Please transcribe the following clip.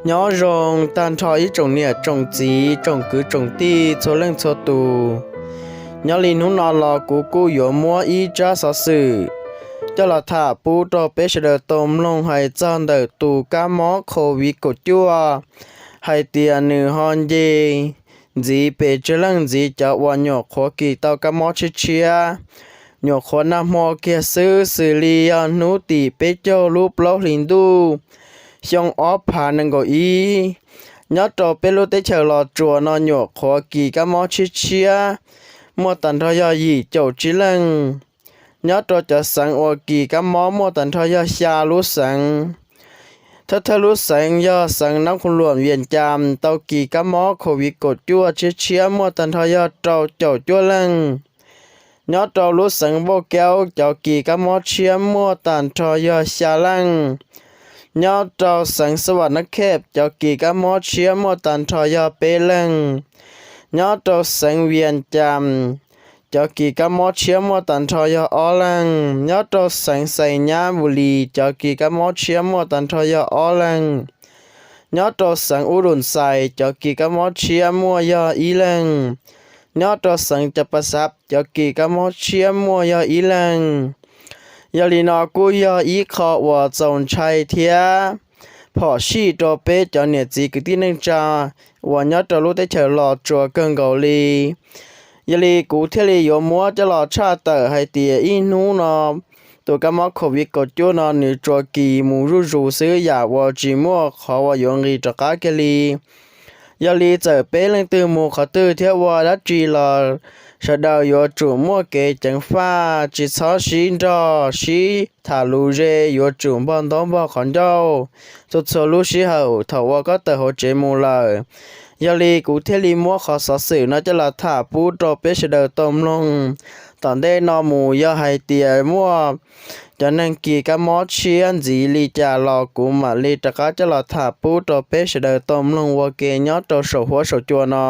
Nyob zoo tag nrho ib tsoom niam tsoom txiv tsoom kwv tsoom tij txhua leej txhua tus. Nyob li hnub no los kuv kuj yuav muab ib tsab xov xwm coj los tham pub rau peb sawv daws tau mloog hais txog ntawm tus kab mob COVID kaum cuaj, hais tias nws ho nce ntxiv pes tsawg leej ntxiv cov uas nyuam qhuav kis tau kab mob tshiab tshiab. Nyuam qhuav nag hmo kiag xwb xws li yog hnub tim peb caug lub plaub hlis ntuj xyoo ob phav nees nkaum ib, nyob rau peb lub teb chaws Los Tsuas no nyuam qhuav kis kab mob tshiab tshiab muaj tag nrho yog yim caum tsib leej. Nyob rau cov xeev uas kis kab mob muaj tag nrho yog xya lub xeev. Thawj thawj lub xeev yog xeev Nab Qhoo Luam, Vias Cas tau kis kab mob COVID kaum cuaj tshiab tshiab muaj tag nrho yog rau caum cuaj leej. Nyob rau lub xeev Npauj Kaub cov kis kab mob tshiab muaj tag nrho yog xya leej. Nyob rau xeev Xas Vas Nab Khej cov kis kab mob tshiab muaj tag nrho yog peb leej. Nyob rau xeev Vias Cas cov kis kab mob tshiab muaj tag nrho yog ob leej. Nyob rau xeev Xais Nyab Npus Lis cov kis kab mob tshiab muaj tag nrho yog ob leej. Nyob rau xeev Ub Dum Xais cov kis kab mob tshiab muaj yog ib leej. Nyob rau xeev Cas Pas Xav cov kis kab mob tshiab muaj yog ib leej. Yog li no kuj yog ib qho uas txaus ntshai thiab phom sij rau peb cov niam txiv kwv tij neej tsa uas nyob rau lub teb chaws Los Tsuas kawg nkaus li. Yog li kuv thiaj li yuav muab coj los tshaj tawm hais tias ib hnub no tus kab mob COVID kaum cuaj no nws tsuas kis mus zuj zus xwb yam uas tsis muaj qhov uas yuav nqis rov qab kiag li. Yog li txawm peb leej twg mus qhov twg thiab ua dab tsi los sawv daws yuav tsum muaj kev ceev faj, tsis txhob sib nrog sib tham lus ze, yuav tsum npog ntaub npog qhov ncauj txhua txhua lub sij hawm thaum uas koj tawm hauv tsev mus lawm. Yog li kuv thiaj li muab qhov xov xwm no coj los tham pub rau peb sawv daws tau mloog. Tom ntej no mus yog hais tias muaj cov neeg kis kab mob tshiab ntxiv li cas los kuv mam li rov qab coj los tham pub rau peb sawv daws tau mloog ua ke nyob rau saum huab saum cua no.